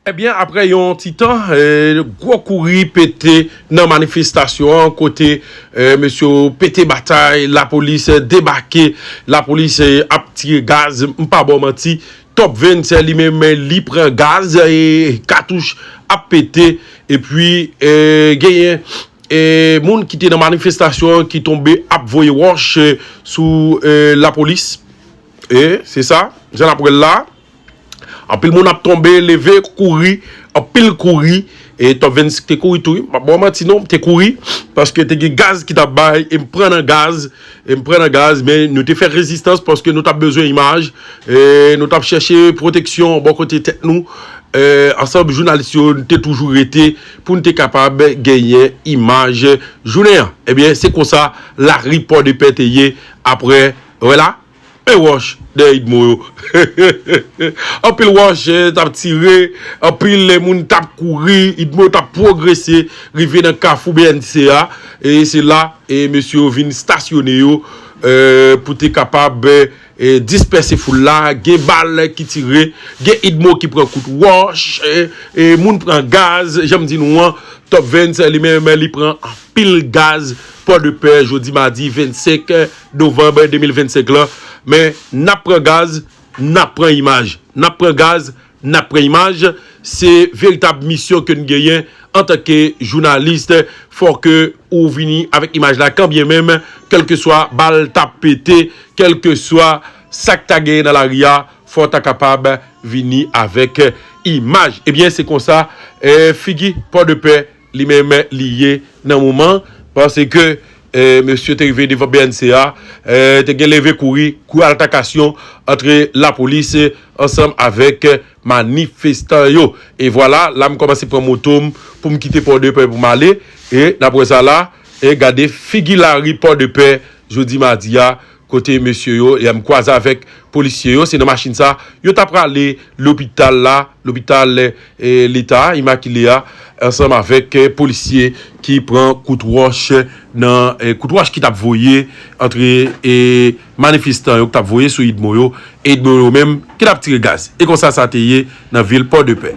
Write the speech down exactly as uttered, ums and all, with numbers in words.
Ebyen, apre yon ti tan, eh, gwo kouri pete nan manifestasyon an, kote eh, mesye yo pete batay, lapolis eh, debake, lapolis eh, ap tire gaz, m pa ba w manti, Top Vince eh, li menm eh, li pran gaz, eh, katouch ap pete, epi eh, genyen eh, moun ki te nan manifestasyon an ki tonbe ap voye wòch eh, sou eh, lapolis. E se sa, jan n ap wè l la. Anpil moun ap tonbe, leve, kouri, anpil kouri. E Top Vince te kouri tou, wi. M ap ba w manti non, m te kouri. Paske te gen gaz ki t ap bay, e m pran nan gaz, e m pran nan gaz, men nou te fè rezistans paske nou t ap bezwen imaj, e nou t ap chèche pwoteksyon bò kote tèt nou. E, ansanm jounalis yo, nou te toujou rete pou n te kapab genyen imaj jounen an. Ebyen, se konsa lari Pòdepè te ye apre, wè la, e wòch dèyè Idmo yo. Anpil wòch eh, t ap tire, anpil eh, moun t ap kouri, Idmo t ap pwogrese, rive nan kafou B N C a, e se la e mesye yo vin stasyone yo eh, pou te kapab eh, dispèse foul la, gen bal ki tire, gen Idmo ki pran kout wòch, eh, e moun pran gaz, jan m di nou an, Top Vince li menm li pran anpil gaz Pòdepè jodi madi vennsenk novanm de mil vennsenk lan. Men n ap pran gaz, n ap pran imaj. N ap pran gaz, n ap pran imaj. Se veritab misyon ke n genyen antanke jounalis. Fò ke ou vini avèk imaj la, kanbyen menm, kèlkeswa bal t ap pete, kèlkeswa sa k ta genyen nan lari a, fò w ta kapab vini avèk imaj. Ebyen, se konsa eh, figi Pòdepè li menm li ye nan moman, paske eh, mesye te rive devan B N C a, eh, te gen leve kouri, gwo altakasyon antre lapolis eh, ansanm avèk eh, manifestan yo. E vwala, la m kòmanse pran moto m pou m kite Pòdepè pou m ale. E n ap wè sa la, e gade figi lari Pòdepè jodi madi a, kote mesye yo, e m kwaze avèk polisye yo, se nan machin sa, yo ta prale lopital la, lopital eh, Leta Imakile a, ansanm avèk eh, polisye ki pran kout wòch nan eh, kout wòch ki t ap voye antre eh, manifestan yo, ki t ap voye sou Idmo yo, e Idmo yo menm ki t ap tire gaz. E konsa sa te ye nan vil Pòdepè.